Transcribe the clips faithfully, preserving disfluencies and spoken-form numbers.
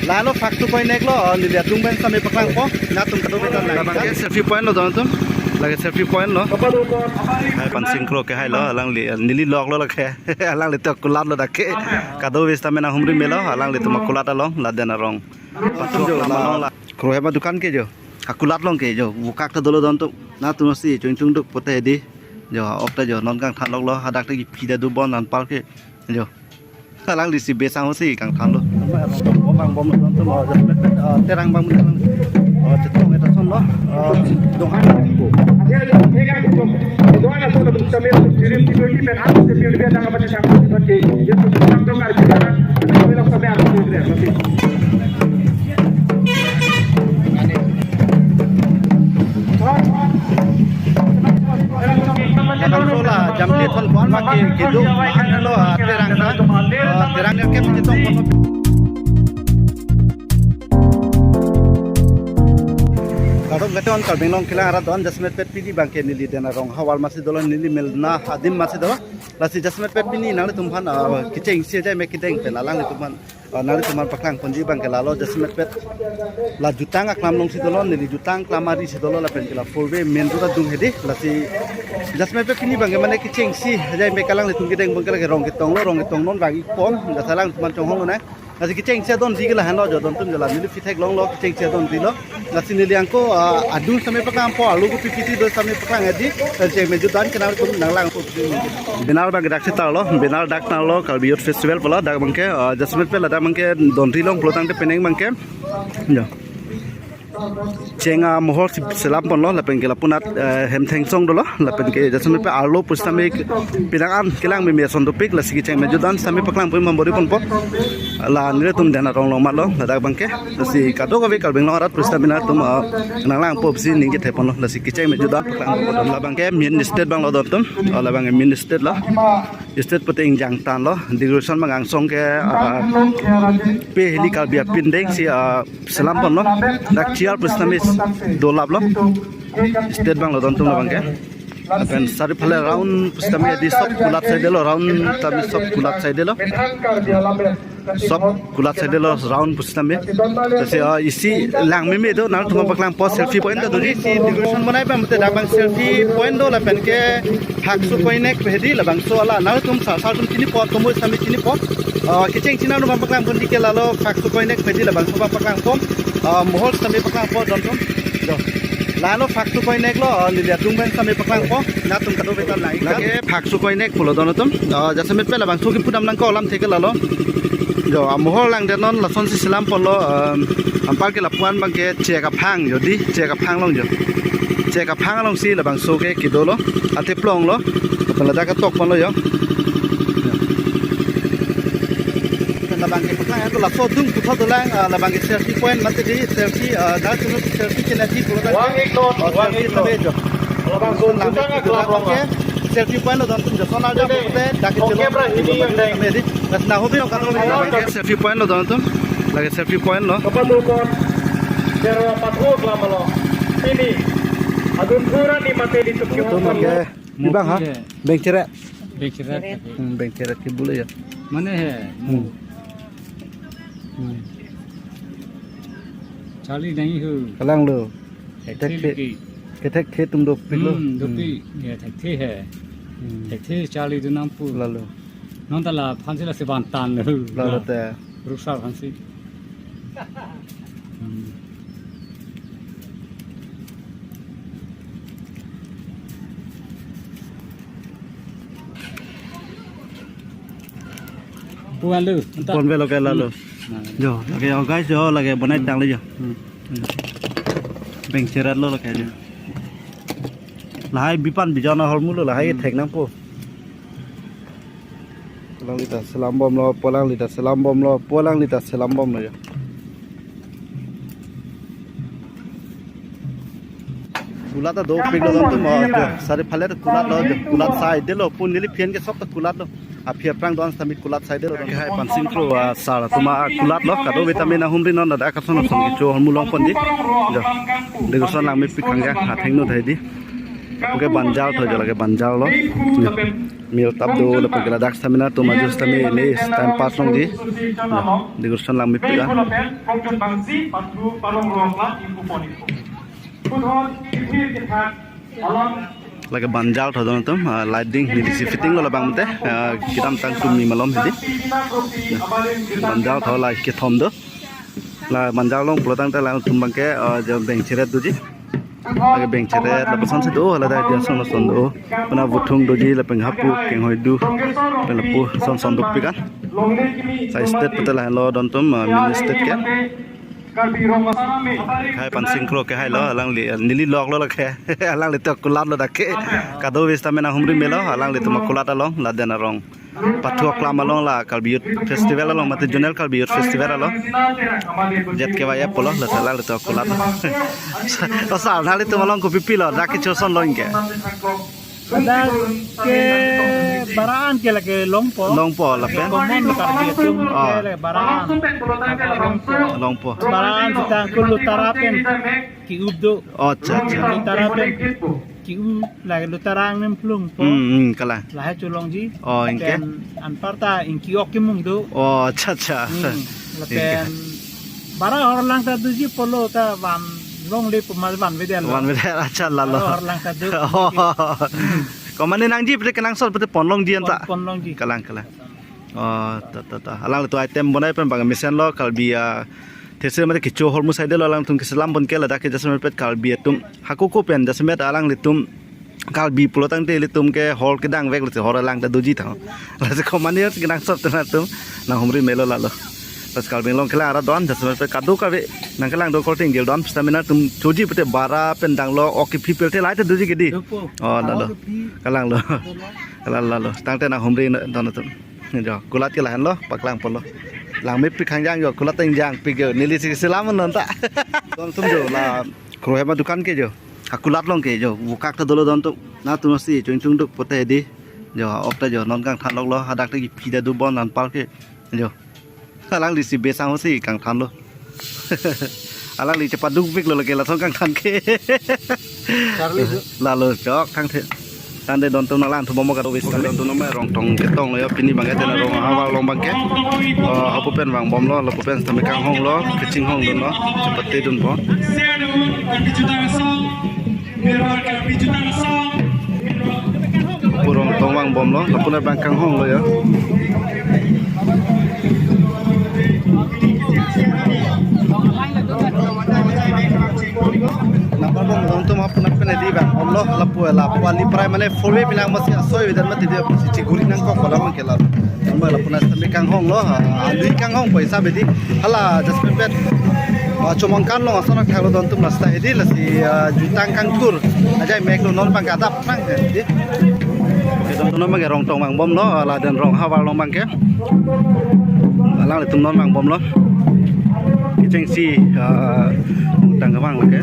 Lalo phak su koi nek lo, neli adung pen sitame paklangpo, nangtum kadokave ta lang. Labang ke selfie point lo don atum, lake selfie point lo. Hai Pansing Kro ke hai lo, alangli, neli lok lo lake, alangli to kulat lo dak ke. Kadokave sitame nanghumri melo, alanglitum akulat along, laden arong. Patum jo, la, la, kro hema dukan ke jo. Akulat along ke jo, vokak ta dolo don atum, nangtum si chungchung duk pote di. Jo, ok ta jo, non kangthan lok lo, hadak ta kipi ta do bon anpar ke. Jo. Alangli si besang si kangthan lo. Bang bom lo don atum, ah, Jasmet Pet, ah, Terang bang bom lo. Ah, chetong eta son lo. Ah, dong hai. Kadang sola jam ke thon pon ma ke kedo ma lo, ah, Terang na, ah, Terang na ke chetong pon. Kadokave ta on Karbi Anglong kelang arat don Jasmet Pet pini abang ke neli den arong havar masi dolo, neli melna adim masi dolo. Lasi Jasmet Pet pini nanglitum aphan, ah, kechengsi ajai me kedeng pen alanglitum aphan, ah, nanglitum aphan paklangponji abang ke lalo Jasmet Pet. La jutang aklam along si dolo, neli jutang aklam ari si dolo lapen ke la four way main road adung hedi. Lasi Jasmet Pet pini abang ke mane kechengsi ajai me alanglitum kedeng abang ke lake rong ketong lo, rong ketong non vang-ik pon, jasa alangtum aphan chonghong lo nang. Lasi kechengsi adon di ke lahenlo jo don atum jo la neli pithek longlo kechengsi adon di lo. Lasi neli angko, ah, adung sitame paklangpo, arlo kopi piti do sitame paklang hedi. Lasi cheng me jutdan ke nangtum nanglangpo. Banner abang ke dak si tarlo, banner dak tarlo, Karbi Youth Festival pulo, dak abang ke, ah, Jasmet Pet ladak abang ke don ri long pulo tangte penang abang ke. Jo. Cheng amohor si selam ponlo, lapen ke lapunat, eh, hem thengsong dolo, lapen ke Jasmet Pet arlo pusitame penang an kelang meme ason dopik, lasi kecheng me jutdan sitame paklangpon mambori ponpo. La nelitum den arong along mat lo, ladak abang ke. Lasi kadokave Karbi Anglong arat pusitame nangtum, eh, nanglangpo pusi ning kethe ponlo, lasi kecheng me jutdan paklangpon labang ke main stage abang lo don atum, oh, labang ke main stage lo. Stage pute ingjang tan lo, decoration abang angsong ke, ah, pe heli Karbi apindeng si, ah, selam ponlo, dak chair pusitame dolap lo, stage abang lo don atum labang ke. Lapen sari phale round pusitame di sob kulat saide lo, round tame sob kulat saide lo. Sob kulat saide lo round pusitame. Lasi, ah, isi lang meme do nangtum aphan paklangpo selfie point do di. Si decoration bonai pam te dak abang selfie point do lapen ke phak su koi nek hedi labangso ala nangtum sa sa atum chinipo, tomoi sitame chinipo. Ah, kechengsi nangtum aphan paklangpon di ke lalo phak su koi nek hedi labangso aphan paklangpo. Ah, mohor sitame paklangpo don atum. Jo. Lalo phak su koi nek lo, ah, neli adung pen sitame paklangpo, nangtum kadokave ta lang. Lake phak su koi nek pulo don atum. Ah, Jasmet Pet labangso kipu dam nangkok alamthe ke lalo. Jo, amohor langdet non lason si selam ponlo, um, anpar ke lapu-an abang ke chek aphang jo di, chek aphang along jo. Chek aphang along si labangso ke kedo lo, ate plong lo, lapen ladak ketok ponlo jo. Labang ke paklang, laso adung puthot dolang, ah, labang ke selfie point mate di, selfie, ah, dak sunu selfie kena di pulo dak. Wang ik not, oh, wang selfie ik not. Sitame jo. Labangso jutang aklam along. Selfie point lo don atum jo, sonar jo. Ini, pute dak oke, bro, ini yang naik. Medi. Dak na hobi no kan. Labang ke selfie point lo don atum. Lake selfie point lo. Kapatu pon. Pero pathu aklam along. Ini. Adun pura ni mate di tukyo. Atum lake. Di abang ha? Mopi hai. Bengcheret. Bengcheret. Hmm, bengcheret ke bule ya. Mane hai. Hmm. Hmm. Charli nahi ho. Kalang lo. Thekthe thekthe lagi. Ke thekthe atum dopik lo. Hmm, dopik. Hmm. Ya, thekthe hai. Hmm. Thekthe charli do nangpo. Lalo. Non ta la aphansi lasi van tan lo. Lalo te. Ruksa aphansi. Hmm. Puan lo, anta. Pon velo ke lalo. Hmm. Jo, lake, oh, guys, jo, lake bonai tang lo jo. Hmm. Bengcheret lo lake jo. Lahai bipan bijon ahormu lo, lahai Hmm. thek nangpo. Polang lita selam bomlo, polang lita selam bomlo, polang lita selam bomlo jo. Kulat ta dopik lo don atum, oh, jo. Sari phale ta kulat lo jo. Kulat saide lo, pun neli aphi ke sob ta kulat lo. Aphi aphrang don sitame kulat saide lo. Ke hai Pansing Kro, ah, sar atum akulat lo, kadokave tame nanghumri non, ladak ason ason kecho ahormu longpon di. Jo. Decoration lang mepik kangga, athengno dai di. Oke, banjar tho jo, lake banjar lo. Jo. Mil tap do lapen ke ladak stamina atum aju stamina ini time pass longji. Decoration lang mepik ah. Lake banjal tho don atum, ah, lighting neli si fitting lo labang mate, ah, kedamtang tumi malom hedi. Banjal tho la kethom do. La banjal long pulo tangte latum abangke, ah, jo beng cheret doji. Lake beng cheret lapuson si do, hala dak dia son son do. Puna vuthung doji lapen hapu kenghoi do. Lapen lapuson son dopik an. Sai stage pute lahenlo don atum, ah, mini stage ke. Hai Pansing Kro ke hailo, alangli, neli lok lo lake. Alangli to kulat lo dak ke. Kado vis tame nanghumri melo, alanglitum akulat along, laden arong. Pathu aklam along la Karbi Youth Festival along, mate Zonal Karbi Youth Festival along. Jet ke waya pulo, la sala le to kulat. O sar, nanglitum along kopi pilo, dak kecho son lo anke. Dak ke bara an ke lake longpo. Longpo lapen? Common Karbi atum ke lake bara an. Longpo. Bara an seta ke lutara pen ki-up do. Oh, acha, acha. Lutara pen ki-up lake lutara angnim plung po. Hmm, hmm, kalang. Lahai cholongji. Oh, anke? Lapen anparta ingki-ok kemung do. Oh, acha, acha. Hmm. Lapen bara horlang ta doji pulo ta van longle pu ma vanvedetlo. Vanvedetlo, acha, lalo. Bara horlang ta do. Oh. Komane nangji pute kenangsot pute pon longji anta. Pon, pon longji. Kalang, kalang. Oh, ta, ta, ta. Alanglitum item bonai pen bang mesen lo Karbi a thesir mate kecho hormu saide lo alangtum keselam pon ke ladak ke jasemet pet Karbi atum. Hakoko pen jasemet alanglitum Karbi pulo tangte ilitum ke hor kedang vek lo si hor alang ta doji thang. Lasi komane kenangsot tena atum nanghumri melo lalo. Pas Karbi Anglong kelang arat don jasemet pet kado kave nangkelang do korte ingjil don stamina atum choji pute bara pen danglo ok kephi pelte lahai ta doji ke di. Dopo. Oh, lalo. Kalang lo. Kalang lalo. Tangte nanghumri don atum. Jo, kulat ke lahenlo, paklang pulo. Lang mepik hangjang jo, kulat ta ingjangpik jo. Neli si selam non ta. Don atum jo, la krohema dukan ke jo. Akulat long ke jo, vukak ta dolo don atum. Nangtum si chungchung duk pute di. Jo, ok ta jo, non kangthan lok lo, hadak ta kephi ta do bon anpar ke. Jo. Alangli si besang si kangthan lo. Alangli chepaduk pik lo lake lason kangthan ke. Charli jo. Lalo chok kangthe. Tangte don atum nanglang thubom kado vis. Don atum mai Rongtong ketong lo ya pini abangke tena rong havar along abangke. Oh, hapu pen vangbomlo, lapu pen tame kanghonglo, kachinghong dunlo, chepate dunpo. Pu Rongtong vangbomlo, lapu pen abang kanghonglo ya. Nangparbom don atum hapu nangpen di vangbomlo, lapu lapu ali prai mane four way pinang masi asoi vedan mati dia si chiguri nangkok kolam ke la. Nangma lapu nang stamina kanghonglo, ha, alui kanghong paisa bedi. Hala jasemet pet, ah, chomangkan long ason thaklo don atum nasta hedi lasi, ah, jutang kangkur. Ajai mek lo non abang kadap nang hedi. Don atum abangke Rongtong vangbomlo, laden rong havar along abangke. Alanglitum non vangbomlo. Kechengsi, ah, tang kevang lake.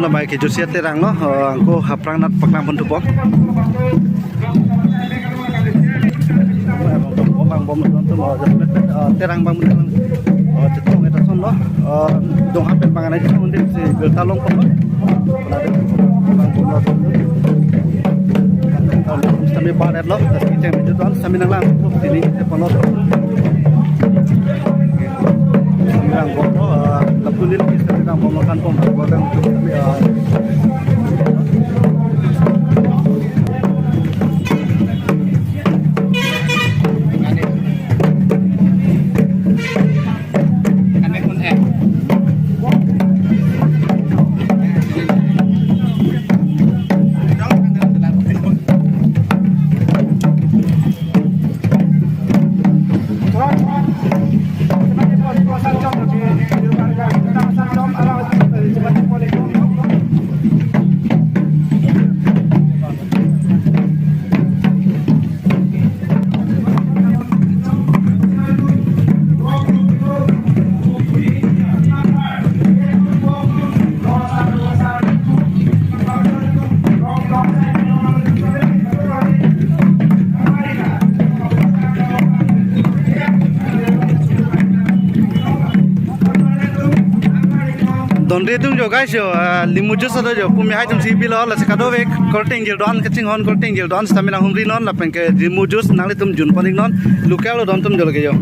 Lamai ke Josia Terang lo, eh, angko aphrang nat paklang pon thupo. Bang bom, bang bom, eh, Terang bang bom, eh, chetong eta son lo, eh, dongha pen bang anai chetong undi si birta longpon lo. Bang bom lo. Sami bar lo, sami cheng meju don, sami nanglang, sini, tepan lo. Sami nang bom lo, eh, lapu nil, sami nang bom lo kan bom, bom lo kan, eh, Donri tung jo guys jo, ah, limu juice ado jo, pumi hai tum si bilo, lasi kadokave korte ingjir don, kachinghon korte ingjir don, sitame nanghumri non, lapen ke limu juice nanglitum jun pon ik non, local lo don tum jo lake jo.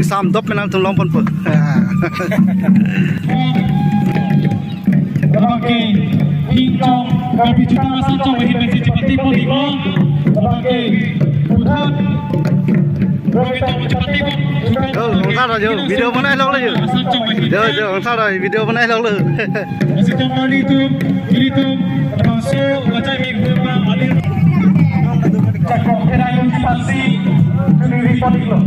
Sam dop pen nangtum long ponpo. Abang ke, King Chong, Karbi Jutang Asal Chong, ini message pati pon iklo. Abang ke, Puthot, Rohit Chong, pati pon. Oh, ongsa ro jo, video banai lok lo jo. Asal Chong, ini. Jo, jo, ongsa ro, video banai lok lo. Asal Chong, mari tu, kiri tu, abang so, wajai mi, abang, alir. Chakok, kira yung pasi, kiri pon iklo.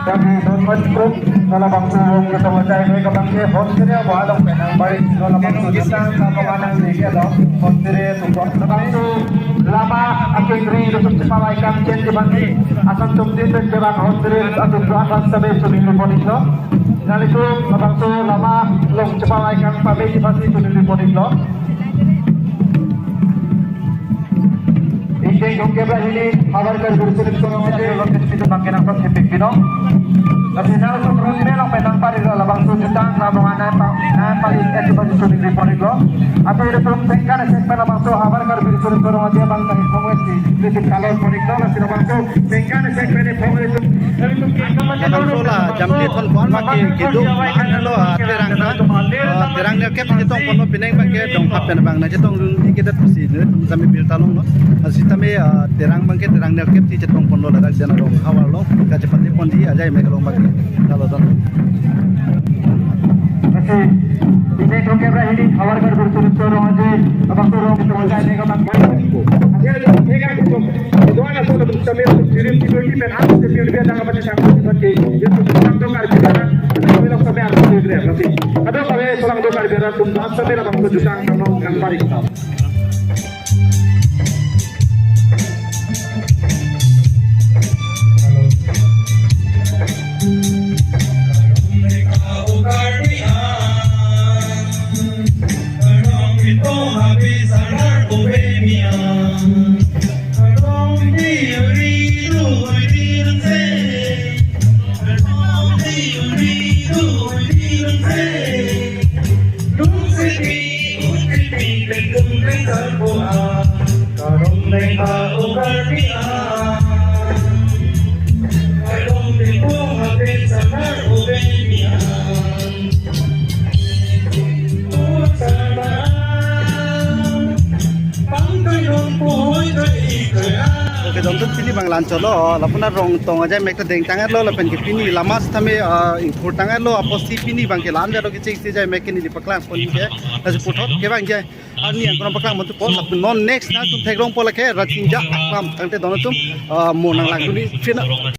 Kami don mat krup, nala bangso wong ketua jai me kabang ke, hon kiri abo along penang baik, nala bangso jutang, nala bangso nang lagi along, hon kiri tukon. Bangso lama akhir ri, dusuk cepat laikan, chen ke bangke, asam tum tin pen ke bang, hon kiri, atum tuan bangsa me suning lupon iklo. Nalitum, bangso lama, long cepat laikan, pame cepat si suning lupon iklo. Ingdeng dong kebra hini, havar kar gursu rim sorong aja, lo kecil itu bangke nang pas hepik bino. Tapi nang sumrun me nang penang pari lo, labangso jutang, labang anai pa, nai pari, eh, coba justru di pori lo. Atau itu pun tengkan, saya pernah bangso havar kar gursu rim sorong aja, bang, tadi pengwet di, di kalon pori lo, nasi labangso tengkan, saya pernah pengwet itu. Labangso la, jam di thon pon ma ke, kedo, mahan lo, ah, Terang na, ah, Terang nerkep chetong pon lo, pineng bangke, dong hapen bang na chetong dun, di kita tusi, ne, tum sami birta longlo. Asitame, ah, Terang bangke, Terang nerkep chetong pon lo, ladak jana rong havar lo, kachepate pon di, ajai me kalong bangke, kalau don. Oke, ini dong kebra hini, havar kar gursu rim sorong aja, abang sorong, kita mau jai ne ka bang. Aja, ini kan, itu, itu anak sudah bisa mirip, mirip, mirip, mirip, mirip, mirip, mirip, mirip, Oke, dong tun pini bang lanchot lo, lapu na rong tong ajai mek ta deng tang-et lo, lapen ke pini lama sitame, ah, ingkur tang-et lo, apotsi pini bangke lan jalo kecheng si ajai mek ke neli paklang pon ke, lasi puthot ke bangke, arni angkon paklang pon thupo, lapen non next nangtum theklongpo lake, Rachinja Aklam, tangte don atum, ah, mo nanglang dun di, phin